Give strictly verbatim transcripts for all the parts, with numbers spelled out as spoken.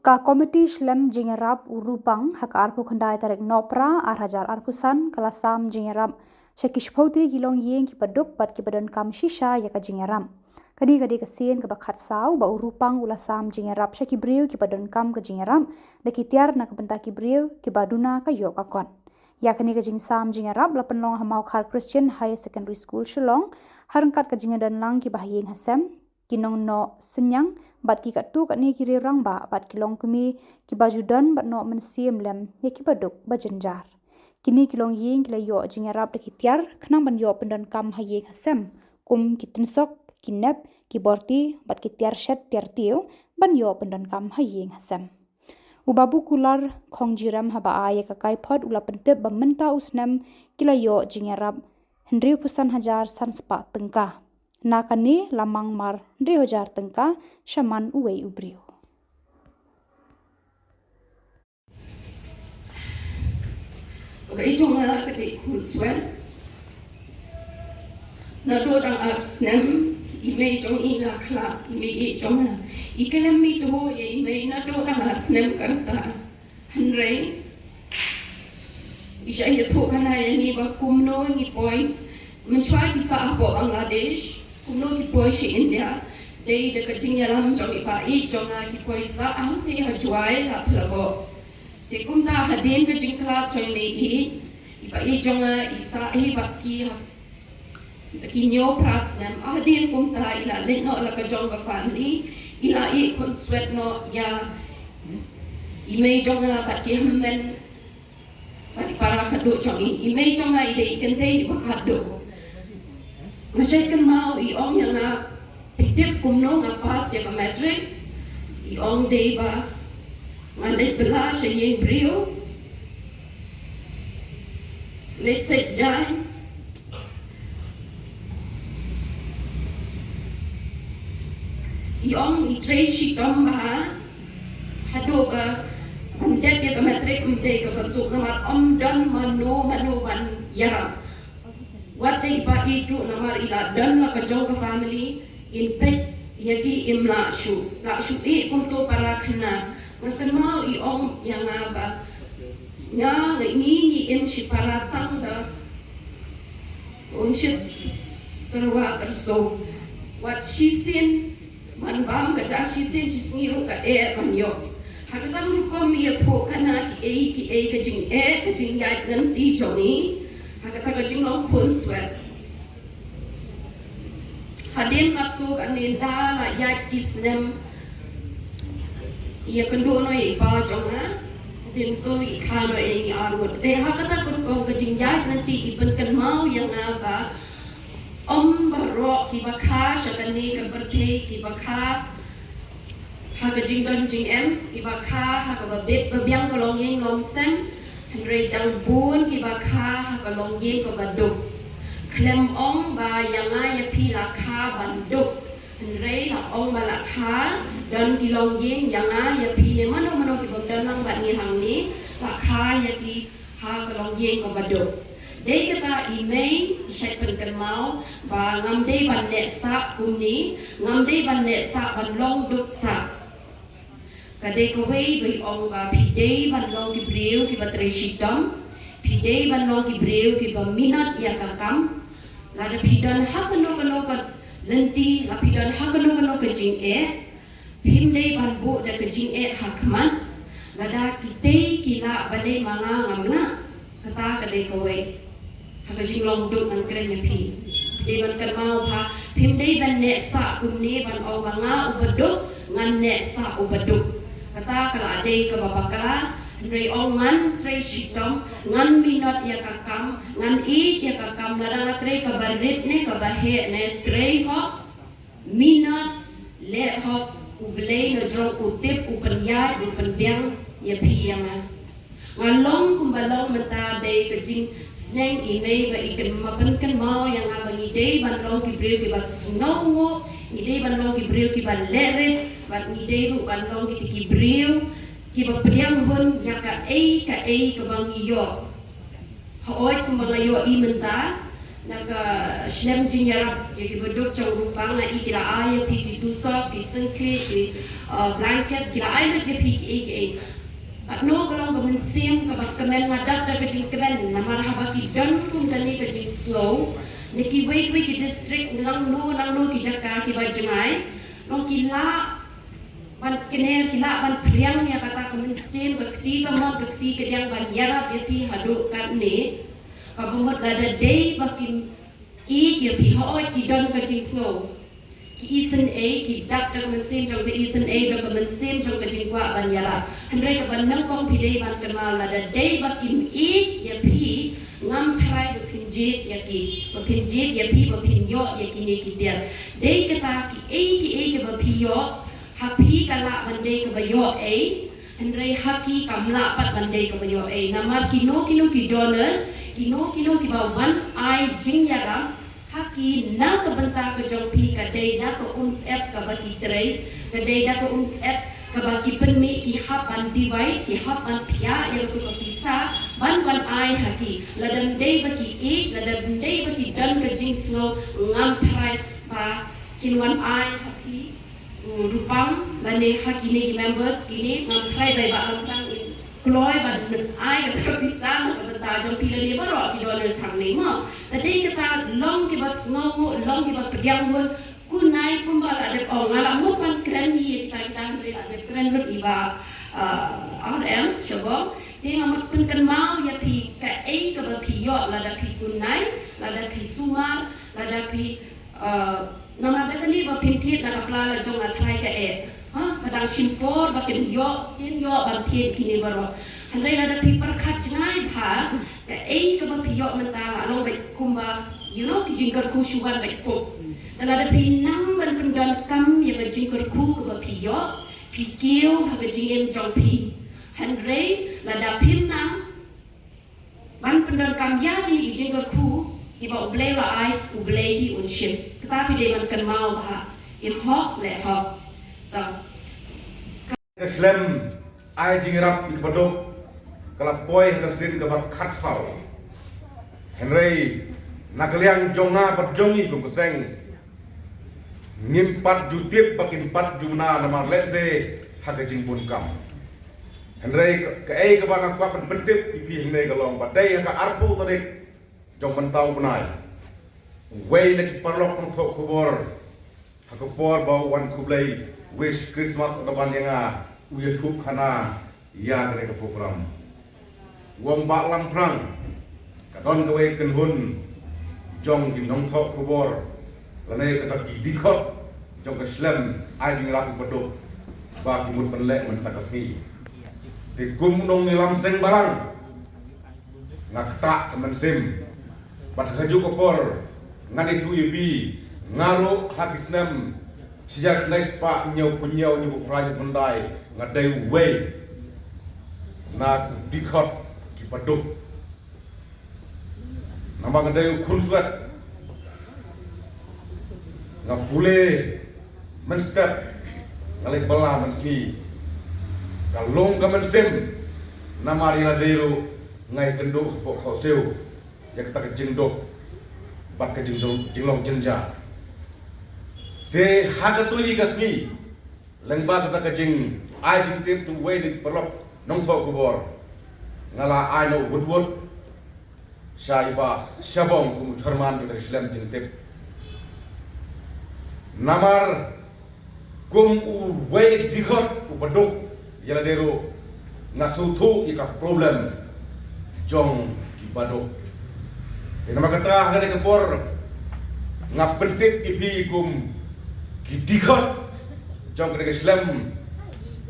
Ka Komiti Shlem Jingïarap u Rupang ha ka arphew khyndai tarik Nohprah ar hajar arphew san ka la sam jingïarap sha ki shiphew tylli ki longïing kiba duk bad kiba donkam shisha ïa ka jingïarap. Kane ka dei ka sien kaba khatsaw ba u Rupang u la sam jingïarap sha ki briew kiba donkam ka jingïarap da ki tiar na ka bynta ki briew kiba duna ka ïoh ka kot. Ïa kane ka jingsam jingïarap la pynlong ha Mawkhar Christian Higher Secondary School Shillong, ha ryngkat ka jingdon lang kiba ha ïing ha sem, ki nongnoh synñiang bad ki katto katne ki riew rangbah bad ki longkmie kiba ju don bad noh mynsiem lem ïa kiba duk ba jynjar. Kine ki longïing ki la ïoh jingïarap da ki tiar khnang ban ïoh pyndonkam ha ïing ha sem, kum ki tynsok, ki nep, ki borti bad ki tiar shet tiar tiew ban ïoh pyndonkam ha ïing ha sem. U Babu Kular Khongjirem haba ai ïa ka kaiphod u la pyntip ba mynta u snem ki la ïoh jingïarap hynriewphew san hajar san spah tyngka. Na kane la mang mar hynriew hajar tyngka sha man uwei u briew. Ka i jong nga ka dei Khunswet. Naduh dang ar snem i mei jong i la khlad, i mei i jong nga. I khlem mih tu ïa i mei naduh dang ar snem ka rta. Hynrei i shah ïathuh khana ïa ngi ba kumno ngi poi. Mynshuwa ki sah hapoh Bangladesh, kumno ki poi sha India. Dei da ka jingïalam jong i pa i jong nga ki poi sah hangtei ha Jowai la phlaboh. Te kumta hadien ka jingkhlad jong i mei i, i pa i jong nga i sah hi bad ki ha, ki hynñiew phra snem. Hadien kumta i la leit noh la ka jong ka family, i la ïeh Khunswet noh ïa i mei jong nga bad ki hynmen bad i para khadduh jong i. I mei jong nga i dei i kynthei iba khadduh. Nga shait kynmaw i ong ïa nga, phi tip kumno nga pass ïa ka matric? I ong dei ba nga leit bylla sha ïing briew, leit sait jaiñ. I ong i trei shitom bha haduh ba ban dep ïa ka matric ym dei kaba suk namar ym don mano mano ban ïarap. Wat dei ba i tu namar i la don la ka jong ka family, in peit ïa ki im lah shuh, lah shuh i kumto para khana. Nga kynmaw i ong ïa nga ba nga, nga ngi ngi im shi para tang da um shit serwa terso. Wat shisien man bam ka ja shisien shi sngi ruh ka eh ban ïoh. Ha kata ka rukom ïathuh khana ki ei ki ei ka jingeh ka jingïaid lynti jong i. Ha kata ka jinglong Khunswet. Hadien katto katne da la ïaid ki snem ïa kynduh noh ïa i pa jong nga. Hadien to i kha noh ïa ngi arngut. Te ha kata ka rukom ka jingïaid lynti i pynkynmaw ïa nga ba ym baroh kiba kha sha kane ka pyrthei kiba kha ha ka jingdon jingem, kiba kha ha kaba bit ba biang ka longïing longsem, hynrei dang bun kiba kha ha ka longïing kaba duk. Khlem ong ba ïa nga ïa phi la kha ban duk, hynrei la ong ba la kha don ki longïing ïa nga ïa phi ne mano mano kiba don lang bad ngi hangne, la kha ïa ki ha ka longïing kaba duk. Dei kata i mei i shait pynkynmaw ba ngam dei ban neh sah kumne, ngam dei ban neh sah ban long duk sah. Ka dei kawei ba i ong ba phi dei ban long ki briew kiba trei shitom, phi dei ban long ki briew kiba minot ïa ka kam. Lada phi don ha kano kano ka lynti, la phi don ha kano kano ka jingeh, phim dei ban buh da ka jingeh ha khmat. Lada kitei ki lah balei ma nga ngam lah. Kata ka dei kawei ha ka jinglong duk ngan kren ïa phi. Phi dei ban kynmaw ba phim dei ban neh sah kumne ban ong ba nga uba duk, ngan neh sah uba duk. Kata ka la dei kaba bakla. Hynrei ong ngan trei shitom, ngan minot ïa ka kam, ngan ïeit ïa ka kam, lada nga trei kaba rit ne kaba heh ne trei hok. Minot, leh hok, U Blei na jrong u tip, u pynïaid, u pynbiang ïa phi ïa nga. Nga long kumba long mynta dei ka jingsneng i mei ba i kynmaw, pynkynmaw ïa nga ba ngi dei ban long ki briew kiba sngewnguh, ngi dei ban long ki briew kiba leh rit, bad ngi dei ruh ban long ki, ki briew kiba pdiang hun ïa kaei kaei kaba ngi ïoh. Hooid kumba nga ïohi mynta, Na ka shlem jingïarap ïa ki baduk jong u Rupang, nga i ki la ai ïa phi ki tusok, ki singklik, ki, uh, blanket, ki la ai lut ïa phi kiei kiei. Katno ka long ka mynsiem kaba kmen, nga dap da ka jingkmen namar haba ki don kum kane ka jingsngew na kiwei kiwei ki district, nangno nangno ki jaka kiba jngai, long ki lah ban kner, ki lah ban phriang ïa kata ka mynsiem, ka kti kamon, ka kti kadiang ban ïarap ïa phi haduh katne. Kaba mut lada dei ba kim ïeit ïa phi, hooid ki don ka jingsngew, ki isynei, ki dap da ka mynsiem jong ka isynei, da ka mynsiem jong ka jingkwah ban ïarap. Hynrei kaba nyngkong phi dei ban kynmaw, lada dei ba kim ïeit ïa phi, ngam tharai ba phin jied ïa ki, ba phin jied ïa phi, ba phin ïoh ïa kine ki tiar. Dei kata kiei kiei kiba phi ïoh, ha phi ka lah ban dei kaba ïoh ei, hynrei ha ki kam lah pat ban dei kaba ïoh ei. Namar kino kino ki donors, kino kino kiba wan ai jingïarap ha ki, na ka bynta ka jong phi ka dei da ka umsyep kaba ki trei, ka dei da ka umsyep kaba ki pynmih, ki hap ban divide, ki hap ban phiah ïa katu ka pisa ban wan ai ha ki. Lada ym dei ba ki ïeit, lada ym dei ba ki don ka jingsngew, ngam tharai ba kin wan ai ha phi u Rupang lane ha kine ki members kine. Ngam tharai ba i Bah Lamphrang in kloi ban ai kata ka pisa na ka bynta jong phi lane baroh ki donors hangne mo. Te dei kata, long kiba sngewnguh, long kiba pdiang hun. Kun nai kumba la dep ong, nga la mut ban kren ïa kita kita, hynrei la dep kren lut i Bah, uh, R M Shabong. Te nga mut pynkynmaw ïa phi kaei kaba phi ïoh lada phi kun nai, lada phi sumar, lada phi, uh, namar da kane ba phin thied na ka pla la jong nga tharai kaei. Ha, ka dang shim por ba kin ïoh, sien ïoh ban thied kine baroh. Hynrei lada phi pyrkhat jngai bha, kaei kaba phi ïoh mynta la long beit kumba, you know, ki jingkyrkhu shu wan beit pup. Te lada phi nang ban pyndonkam ïa ka jingkyrkhu kaba phi ïoh, phi kiew ha ka jingim jong phi. Hynrei lada phim nang ban pyndonkam ïa kine ki jingkyrkhu kiba U Blei u la ai, U Blei hi un shim. Kata phi dei ban kynmaw bha. Im hok leh hok. Ka Ka shlem ai jingïarap ïa ki baduk ka la poi ha ka sien kaba khatsaw. Hynrei na ka liang jong nga bad jong ngi kum ka seng, ngim pat ju tip ba kin pat ju mna namar lehse ha ka jingbun kam. Hynrei ka, kaei kaba nga kwah ban pyntip ïa phi hynrei ka long ba dei ha ka arphew tarik jong mynta u bnai, uwei na ki paralok nongthoh khubor ha ka por ba u wan khublei, wish Christmas advance ïa nga, u ïathuh khana ïa kane ka program. U ong, Bah Lamphrang, ka don kawei ka kynhun jong ki nongthoh khubor lane kata ki dkhot jong ka shlem ai jingïarap ïa ki baduk ba ki mut ban leh mynta ka sngi. Te kum u nongïalam seng balang, nga ktah ka mynsiem. Bad ha kajuh ka por ngan ïathuh ïa phi, nga ruh ha ki snem shi hajar khyndai spah hynñiewphew hynñiew, hynñiewphew phra, hynñiewphew khyndai, nga dei uwei na ki dkhot ki baduk. Namar nga dei u khunswet, nga pule mynstep, nga leit bylla mynsngi. Ka lung ka mynsiem namar ïa lade ruh nga ïakynduh hapoh khohsiew ïa kata ka jingduk bad ka jingjong, jinglong jynjar. Te ha katu hi ka sngi, lyngba kata ka jingai jingtip jong uwei na ki paralok nongthoh khubor, nga la ai noh u wut wut sha i Bah Shabong kum u chairman jong ka shlem jingtip. Namar kum uwei na ki dkhot u baduk, ïa lade ruh nga sngewthuh ïa ka problem jong ki baduk. Te namar kata ha kane ka por nga pyntip ïa phi kum ki dkhot jong kane ka shlem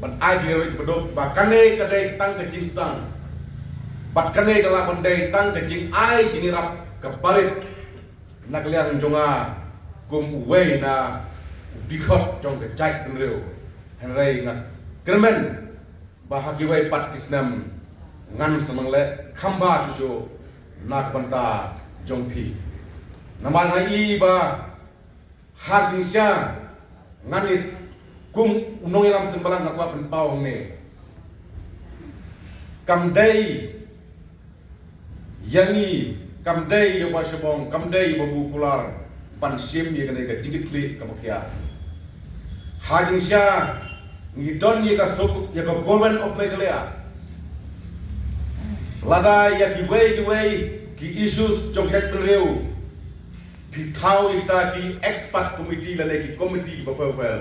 ban ai jingïarap ïa ki baduk ba kane ka dei tang ka jingsang, bad kane ka lah ban dei tang ka jingai jingïarap ka barit na ka liang jong nga kum uwei na u dkhot jong ka jaitbynriew. Hynrei nga kyrmen ba ha kiwei pat ki snem ngan sa nang leh kham bha shuh shuh na ka bynta jong phi. Namar nga i ba ha jingshisha ngan ïeit kum u nongïalam seng balang, nga kwah pynpaw hangne. Kam dei ïa ngi Kam dei ïa u Bah Shabong, kam dei ïa u Bah Bukular ban shim ïa kane ka jingkitkhlieh kaba khia. Ha jingshisha ngi don ïa ka suk, ïa ka Government of Meghalaya. Lada ïa kiwei kiwei ki issues jong ka jaitbynriew phi thaw ïa kita ki expert committee lane ki committee kiba pher pher,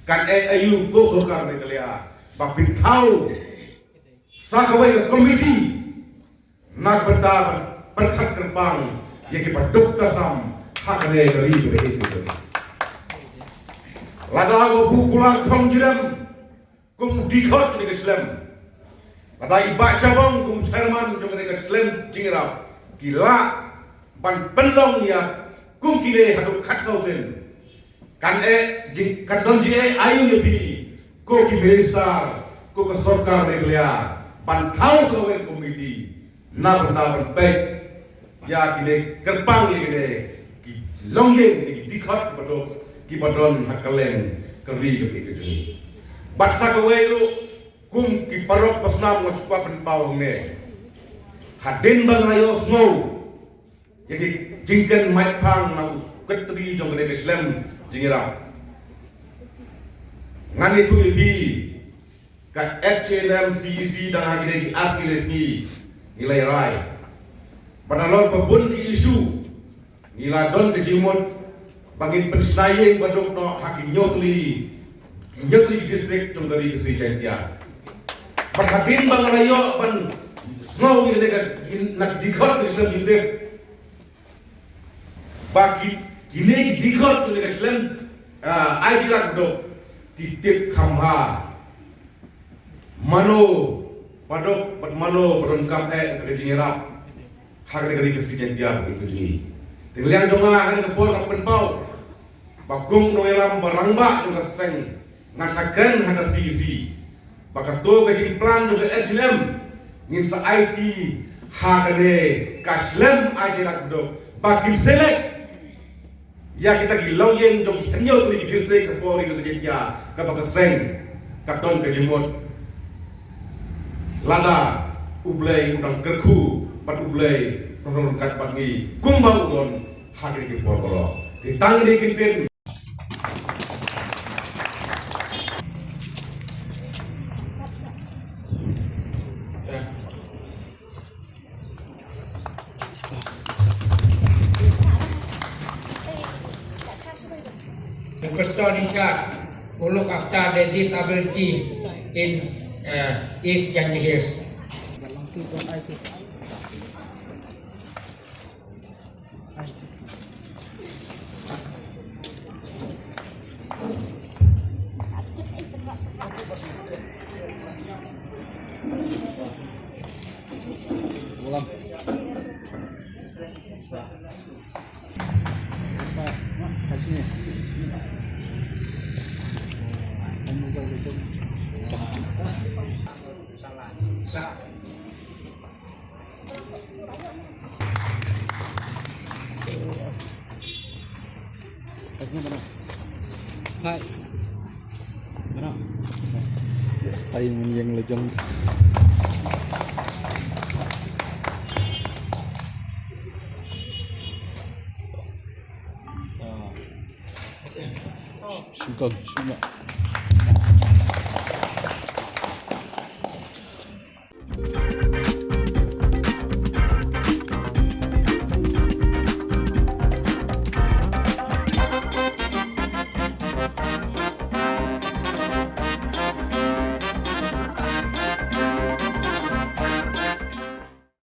kan eh aïu ko sorkar Meghalaya ba phin thaw sa kawei ka committee na ka bynta ban pyrkhat kyrpang ïa kiba duk tasam ha kane ka ri kaba ïeit ka jong ngi. Lada u Bah Bukular Khongdrem kum u dkhot kane ka shlem, lada i Bah Shabong kum u chairman jong kane ka shlem jingïarap, ki lah ban pynlong ïa kum kine haduh khatsaw sien. Kan eh jing, kan don jingeh aïu ïa phi ko ki minister, ko ka sorkar Meghalaya ban thaw sa kawei ka committee na bynta ban peit ïa kine, kyrpang ïa kine ki longïing, kine ki dkhot kiba don, kiba don ha kylleng ka ri kaba ïeit ka jong ngi. Bad sa kawei ruh, kum ki paralok basnam, nga sngewkwah pynpaw hangne, hadien ba nga la ïohsngew ïa ki jingkren mait phang na u secretary jong kane ka shlem jingïarap, ngan ïathuh ïa phi, ka H A N M C E C dang ha kine ki ar sngi lai sngi ngi la ïarai ba nalor ba bun ki issue ngi la don ka jingmut ba ngin pynshna ïing ba duk noh ha ki hynñiew tylli, hynñiew tylli ki district jong ka Ri Khasi Jaiñtia. Bad hadien ba nga la ïoh ban sngew ïa kane ka, na ki dkhot ka shlem, ngin tip ba ki, kine ki dkhot kine ka shlem, ah, ai jingïarap ba duk, ki tip kham bha mano ba duk bad mano ba donkam eh ka jingïarap ha kane ka Ri Khasi Jaiñtia kaba ïeit ka jong ngi. Te ka liang jong nga ha kane ka por ka pynpaw ba kum u nongïalam ba rangbah jong ka seng, ngan sa kren ha ka C E C ba kato ka jingplan jong ka H A N M ngin sa aiti ha kane ka shlem ai jingïarap ba duk ba kin select ïa kita ki longïing jong ki hynñiew tylli ki district ka por ïa ka Ri Khasi Jaiñtia kaba ka seng ka don ka jingmut. Lada U Blei u dang kyrkhu bad U Blei u dang ryngkat bad ngi kumba u don ha kine ki por baroh. Te tang kine ki ktien. The person in charge who look after the disability in, uh, East Jaintia Hills. Hai. Mana? Yes, tai ngan ïeng lajong. Sukang, sukang.